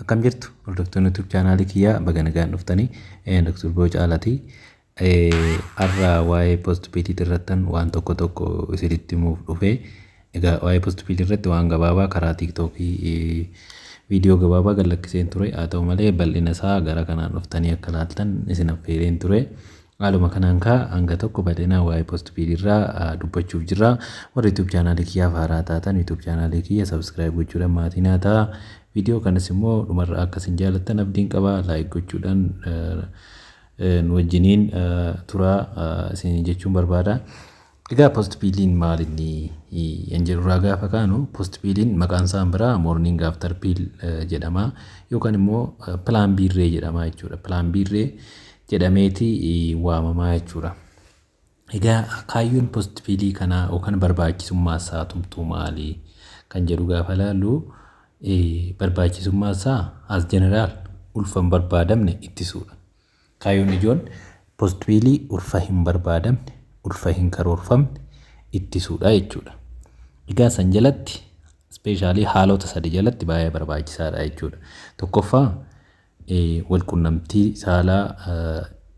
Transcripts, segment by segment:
Akkam jirtu, hordoftoonni YouTube chaanaalii kiyyaa? Baga nagaan dhuftanii. Dr. Boo Caalaati. Har'a waa'ee post pillii irrattan waan tokko tokko isinitti himuuf dhufe. Egaa waa'ee post pillii irratti waan gabaabaa karaa TikTokii viidiyoo gabaabaa gad lakkiseen ture. Haa ta'u malee, bal'ina isaa gara kanaan dhuftanii akka ilaaltan isin affeereen ture. Haaluma kanaan kaa hanga tokko bal'inaan waa'ee post pillii irraa dubbachuuf jirra. Warri YouTube chaanaalii kiyyaaf haaraa taatan, YouTube chaanaalii kiyya subscribe gochuudhaan maatii naa ta'a. Viidiyoo kanas immoo dhumarra akka isin jaalattan abdiin qaba. Like gochuudhaan nu wajjiniin turaa isin jechuun barbaada. Egaa post pilliin maal inni kan jedhurraa gaafa kaanu, post pilliin maqaan isaa biraa morning after pill jedhama yookaan immoo Plan B rree jedhama jechuudha. Plan B rree jedhameeti waamamaa jechuudha. Egaa kaayyoon post pillii kanaa yookaan barbaachisummaa isaa tumtuu maali kan jedhu gaafa ilaallu, barbaachisummaa isaa as general ulfa hin barbaadamne ittisuudha. Kaayyoon ijoon post pillii ulfa hin barbaadamne, ulfa hin karoorfamne ittisuudha jechuudha. Egaa san jalatti specially haalota sadi jalatti baay'ee barbaachisaadha jechuudha. Tokkoffaa, walqunnamtii saalaa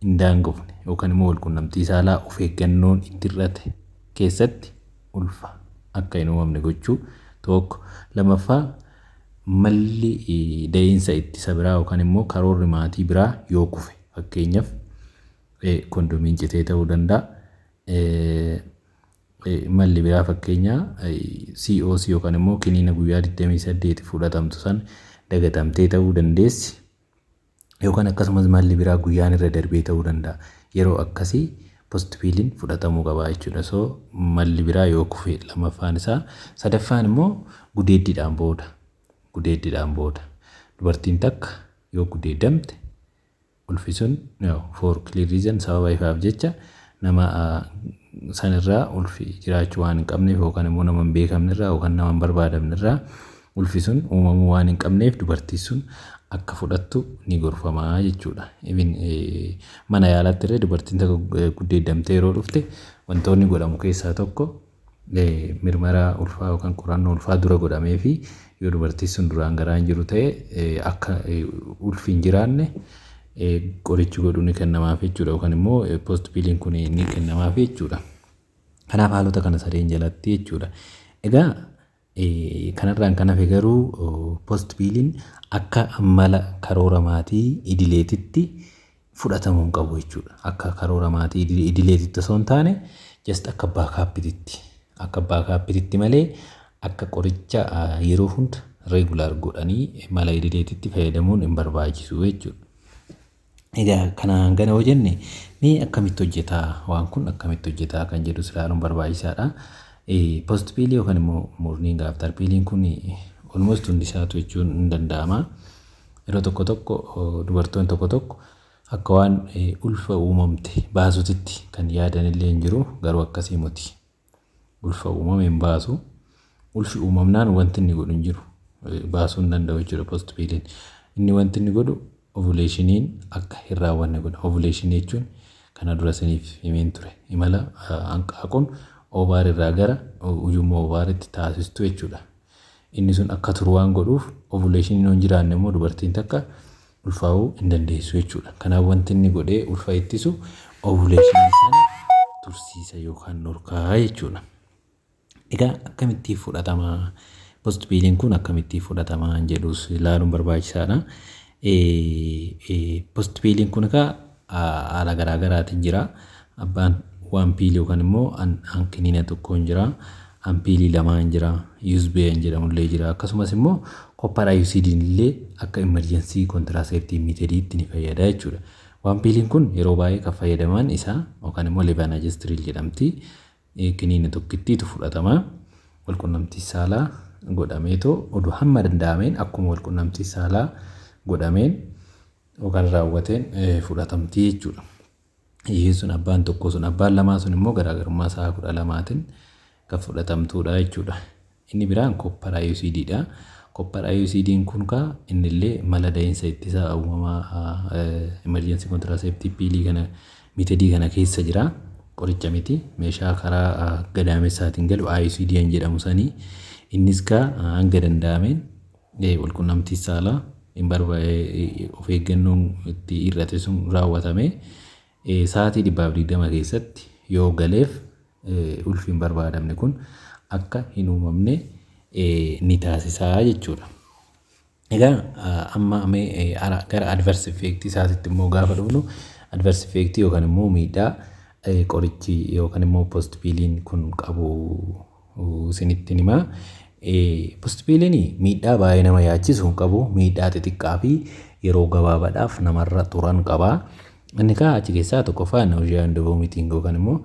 hin daangofne yookaan immoo walqunnamtii saalaa of eeggannoon itti hir'ate keessatti ulfa akka hin uumamne gochuu tokko. Lammaffaa, malli da'iinsa ittisa biraa yookaan immoo karoorri maatii biraa yoo kufe, fakkeenyaaf kondomiin citee ta'uu danda'a. Malli biraa, fakkeenya COC yookaan immoo kiniina guyyaa 28 fudhatamtu san dagatamtee ta'uu dandeessi. Yookaan akkasumas malli biraa guyyaan irra darbee ta'uu danda'a. Yeroo akkasii post pilliin fudhatamuu qaba jechuudha. So malli biraa yoo kufe lammaffaan isaa. Sadaffaan immoo gudeeddiidhaan booda. Gudeeddiidhaan booda. Dubartiin takka yoo gudeeddamte, ulfi sun for clear reason, sababa ifaaf jecha, nama sanirraa ulfi jiraachuu waan hin qabneef yookaan immoo nama hin beekamnerraa yookaan nama hin barbaadamnerraa ulfi sun uumamuu waan hin qabneef, dubartiin sun akka fudhattu ni gorfamaa jechuudha. Even mana yaalaatti illee dubartiin takka gudeeddamtee yeroo dhufte wantoonni godhamu keessaa tokko mirmara ulfaa yookaan qorannoo ulfaa dura godhamee fi yoo dubartiin sun duraan garaan jiru ta'e, akka ulfi hin jiraanne qorichi godhu ni kennamaaf jechuudha yookaan immoo post pilliin kun ni kennamaaf jechuudha. Kanaaf haalota kana sadeen jalatti jechuudha. Egaa kanarraan kan hafe garuu post pilliin akka mala karoora maatii idileetitti fudhatamuu hin qabu jechuudha. Akka karoora maatii idileetitti osoo hin taane, just akka backupitti, akka backupitti malee akka qoricha yeroo hunda regular godhanii mala idileetitti fayyadamuun hin barbaachisu jechuudha. Egaa kana hangana yoo jenne, mee akkamitti hojjetaa, waan kun akkamitti hojjetaa kan jedhus ilaaluun barbaachisaadha. Post pillii yookaan immoo morning after pilliin kun almost hundi isaatu jechuun hin danda'ama. Yeroo tokko tokko dubartoonni tokko tokko akka waan ulfa uumamte baasutitti kan yaadan illee hin jiru, garuu akkasii miti. Ulfa uumame hin baasu. Ulfi uumamnaan wanti inni godhu hin jiru. Baasuu hin danda'u jechuudha post pilliin. Inni wanti inni godhu ovulationiin akka hin raawwanne godha. Ovulationii jechuun kana dura isiniif himeen ture. Imala hanqaaquun ovary irraa gara ujummoo ovarytti taasistu jechuudha. Inni sun akka turu waan godhuuf, ovulationiin yoo hin jiraanne immoo dubartiin takka ulfaa'uu hin dandeessu jechuudha. Kanaaf wanti inni godhee ulfa ittisu ovulationii sana tursiisa yookaan dhorkaa jechuudha. Egaa akkamitti fudhatama? Post pilliin kun akkamitti fudhatama jedhus ilaaluun barbaachisaadha. Post pilliin kun egaa haala garaa garaatiin jira. Abbaan one pill yookaan immoo kiniina tokkoon jira. An pillii lamaan jira. Yuzbee jedhamullee jira. Akkasumas immoo copper IUCD'n illee akka emergency contraceptive methodiitti ni fayyada jechuudha. One pilliin kun yeroo baay'ee kan fayyadaman isaa yookaan immoo levonorgestrel jedhamti. Kiniina tokkittiitu fudhatama. Walqunnamtii saalaa godhameetoo oduu hamma danda'ameen akkuma walqunnamtii saalaa godhameen yookaan raawwateen fudhatamti jechuudha. Isheen sun abbaan tokko sun, abbaan lamaa sun immoo garaagarummaa sa'a 12tiin kan fudhatamtuudha jechuudha. Inni biraan copper IUCDdha. Copper IUCD'n kun kaa innillee mala da'iinsa ittisaa uumamaa emergency contraceptive pillii kana methodii kana keessa jira. Qoricha miti, meeshaa karaa gadaamessaatiin galu IUCD jedhamu sanii. Innis kaa hanga danda'ameen walqunnamtii saalaa hin of eeggannoon itti hir'ate sun raawwatame sa'aatii 120 keessatti yoo galeef, ulfi hin barbaadamne kun akka hin uumamne ni taasisaa jechuudha. Egaa amma mee gara adverse effect isaatitti immoo gaafa dhufnu, adverse effect yookaan immoo miidhaa qorichi yookaan immoo Postpilliin kun qabu isinitti himaa. Postpilliin miidhaa baay'ee nama yaachisu hin qabu. Miidhaa xixiqqaa fi yeroo gabaabaadhaaf namarra turan qaba. Inni kaa achi keessaa tokkoffaa nausea and vomiting yookaan immoo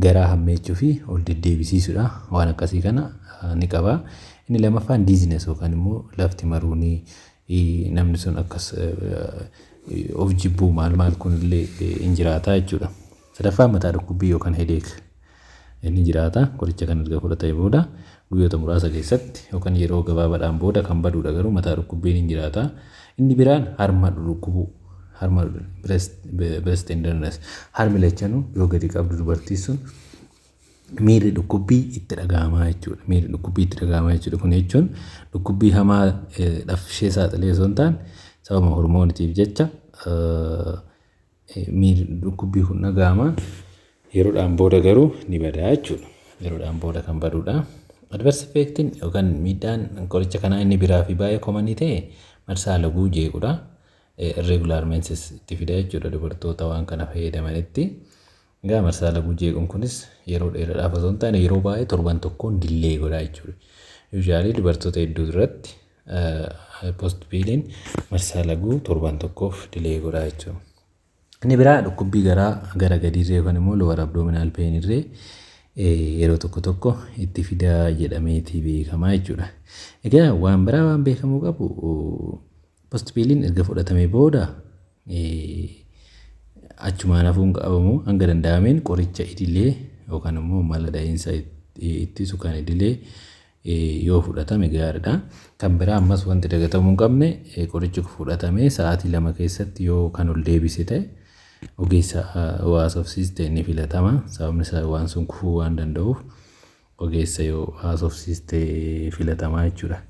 garaa hammeechuu fi ol deddeebisiisuudha. Waan akkasii kana ni qaba. Inni lammaffaan dizziness yookaan immoo lafti maruunii, namni sun akkas of jibbuu, maal maal kunillee hin jiraata jechuudha. Sadaffaan mataa dhukkubbii yookaan headache inni jiraata. Qoricha kana erga fudhatee booda guyyoota muraasa keessatti yookaan yeroo gabaabaadhaan booda kan baduudha, garuu mataa dhukkubbiin hin jiraata. Inni biraan harma dhukkubuu, harma, breast tenderness, harmi lachanuu yoo gadi qabdu dubartii sun miirri dhukkubbii itti dhaga'amaa jechuudha. Miirri dhukkubbii itti dhaga'amaa jechuudha. Kun jechuun dhukkubbii hamaa dhafshee saaxilee osoo hin taane, sababa hormoonitiif jecha miirri dhukkubbii kun dhaga'ama. Yeroodhaan booda garuu ni badaa jechuudha. Yeroodhaan booda kan baduudha. Adverse effectiin yookaan miidhaan qoricha kanaa inni biraa fi baay'ee common ta'e marsaa laguu jeequdha. Irregular menses itti fida jechuudha dubartoota waan kana fayyadamanitti. Egaa marsaa laguu jeequun kunis yeroo dheeraadhaaf osoo hin taane, yeroo baay'ee torban tokkoon delay godha jechuudha. Usually dubartoota hedduu irratti Postpilliin marsaa laguu torban tokkoof delay godha jechuudha. Inni biraa dhukkubbii garaa gara gadiirree yookaan immoo lower abdominal pain irree yeroo tokko tokko itti fidaa jedhameeti beekamaa jechuudha. Egaa waan biraa waan beekamuu qabu, Postpilliin erga fudhatamee booda achumaan hafuun qabamu, hanga danda'ameen qoricha idilee yookaan immoo mala da'iinsa ittisu kan idilee yoo fudhatame gaariidha. Kan biraa ammas wanti dagatamuu hin qabne, qorichi fudhatamee sa'aatii 2 keessatti yoo kan ol deebise ta'e, ogeessa haasofsiiste ni filatama. Sababni isaa waan sun kufuu waan danda'uuf, ogeessa yoo haasofsiiste filatamaa jechuudha.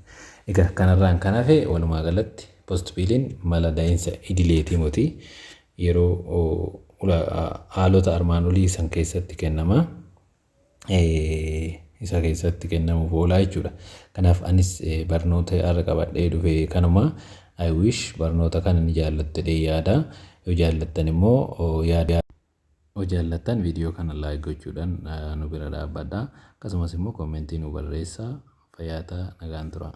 Egaa kanarraan kan hafe, walumaa galatti Postpilliin mala da'iinsa idileetii miti, yeroo haalota armaan olii san keessatti kennama. Isa keessatti kennamuuf oolaa jechuudha. Kanaaf anis barnoota har'a qabadhee dhufe kanuma. I wish barnoota kana ni jaallattu jedhee yaada. Yoo jaallattan immoo, yaada yoo jaallattan, viidiyoo kana like gochuudhaan nu bira dhaabbadha. Akkasumas immoo comment nu barreessaa. Fayyaa ta'aa, nagaan tura.